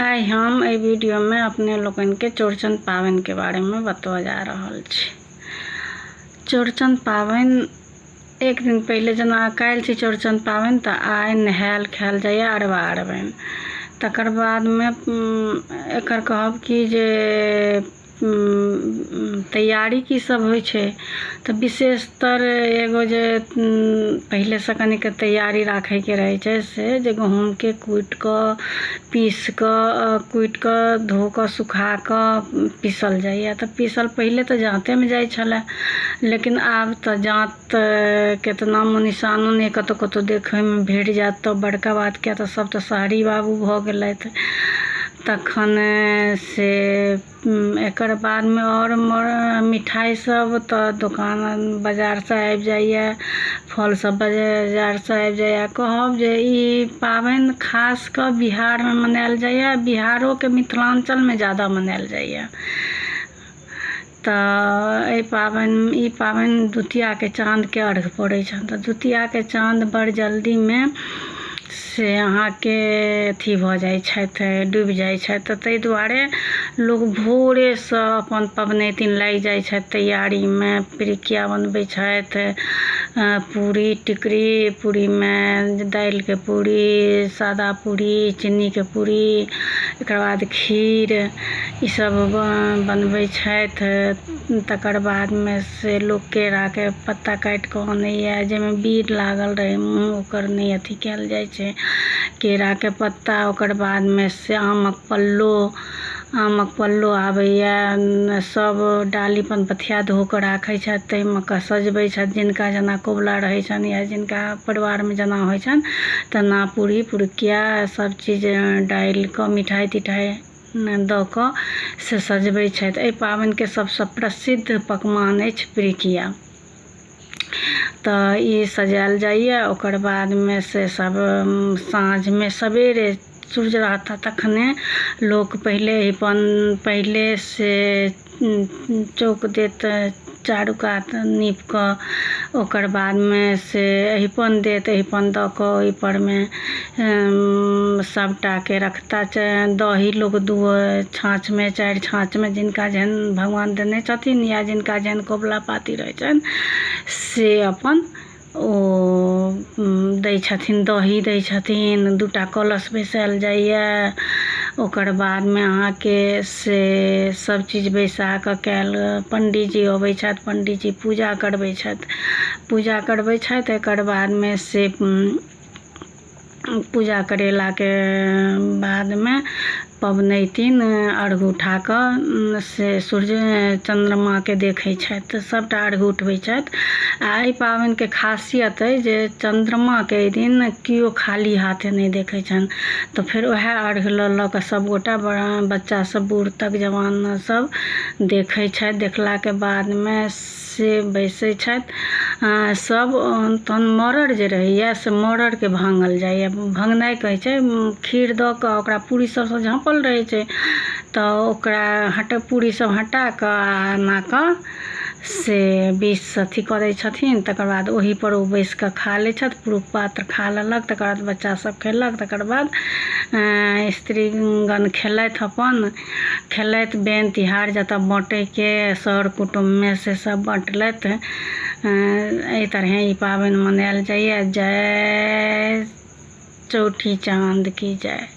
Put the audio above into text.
आइ हम एहि वीडियोमे अपने लोकनिके चौड़चन पाबनिके बारेमे बतबऽ जा रहल छी। चौड़चन पाबनि एक दिन पहिले, जेना काल्हि छी चौड़चन पाबनि, तऽ आइ नहायल खायल जाइए अरबा अरबाइन। तकर बादमे एकर कहब कि जे तैयारी की सब होइ छै, तऽ विशेषतर एगो जे पहिलेसँ कनिके तैयारी राखैके रहै छै, से जे गहूँमके कुटि कऽ, पीस कऽ, कुटि कऽ, धो कऽ, सुखा कऽ पीसल जाइए। तऽ पीसल पहिले तऽ जाँतेमे जाइ छलै, लेकिन आब तऽ जाँतके तऽ नामो निशानो नहि कतहु कतहु देखैमे भेट जायत तऽ बड़का बात, किएक तऽ सब तऽ शहरी बाबू भऽ गेलथि। तखन से एकर बादमे आओर मिठाइ सब तऽ दोकान बजारसँ आबि जाइए, फल सब बजारसँ आबि जाइए। कहब जे ई पाबनि खास कऽ बिहारमे मनायल जाइए, बिहारोके मिथिलाञ्चलमे जादा मनायल जाइए। तऽ एहि पाबनि, ई पाबनि दुतियाके चाँदके अर्घ पड़ै छनि, तऽ दुतियाके चाँद बड़ जल्दीमे से अहाँके अथी भऽ जाइ छथि, डूबि जाइ छथि। तऽ ताहि दुआरे लोक भोरेसँ अपन पबनैतिन लागि जाइ छथि तैयारीमे। पिरुकिया बनबै छथि, पूरी टिकरी, पूरीमे दालिके पूरी, सादा पूरी, चिन्नीके पूरी, एकर बाद खीर, ई सब बनबै छथि। तकर बादमे से लोक केराके पत्ता काटि कऽ अनैए, जाहिमे बीर लागल रहै, मुँह ओकर नहि अथी कयल जाइ छै, केराके पत्ता। ओकर बादमे से आमक पल्लो, आमक पल्लो आबैए। सब डाली पनपथिया धो कऽ राखै छथि, ताहिमे कऽ सजबै छथि। जिनका जेना कबुला रहै छनि या जिनका परिवारमे जेना होइ छनि, तेना पूरी पुरुकिया सब चीज डालि कऽ, मिठाइ तिठाइ दऽ कऽ से सजबै छथि। एहि पाबनिके सबसँ प्रसिद्ध पकवान अछि पिरुकिया। तऽ ई सजायल जाइए। ओकर बादमे से सब साँझमे सबेरे सूर्य रहता तखने लोक पहिले अपन पहिले से चौक देत, चारू कात नीप कऽ, ओकर बादमे से अहिपन देत। अहिपन दऽ कऽ ओहिपर मे सबटाके रखता। दही लोक दू छाँछमे, चारि छाँछमे, जिनका जेहन भगवान देने छथिन या जिनका जेहन कबुला पाती रहै छनि, से अपन ओ दै छथिन, दही दै छथिन। दूटा कलश बैसायल जाइए। ओकर बादमे अहाँके से सब चीज बैसा कऽ कयल पंडीजी अबै छथि, पंडीजी पूजा करबै छथि, पूजा करबै छथि। एकर बादमे से पूजा करेलाके बादमे पबनैतिन अर्घ उठा कऽ से सूर्य चन्द्रमाके देखै छथि, सबटा अर्घ उठबै छथि। आ एहि पाबनिके खासियत अइ जे चन्द्रमाके एहि दिन केओ खाली हाथे नहि देखै छनि। तऽ फेर वएह अर्घ लऽ लऽ कऽ सबगोटा, बच्चा सब बूढ़ तक, जवान सब देखै छथि। देखलाके बादमे से बैसै छथि सब। तहन मड़ड़ जे रहैया से मड़ड़के भाङ्गल जाइया। भङ्गनाइ कहै छै, खीर दऽ कऽ ओकरा पूरी सबसँ झाँपल रहै छै, तऽ ओकरा हट पूरी सब हटा कऽ आ एना कऽ से बीचसँ अथी कऽ दै छथिन। तकर बाद ओहि पर ओ बैस कऽ खा लै छथि। पुरुख पात्र खा लेलक, तकर बाद बच्चा सब खेलक, तकर बाद स्त्रीगण खेलथि, अपन खेलथि। बेन तिहार जतऽ बँटैके सर कुटुम्बमे से सब बँटलथि। एहि तरहे ई पाबनि मनायल जाइए। जय चौठी चाँद की जय।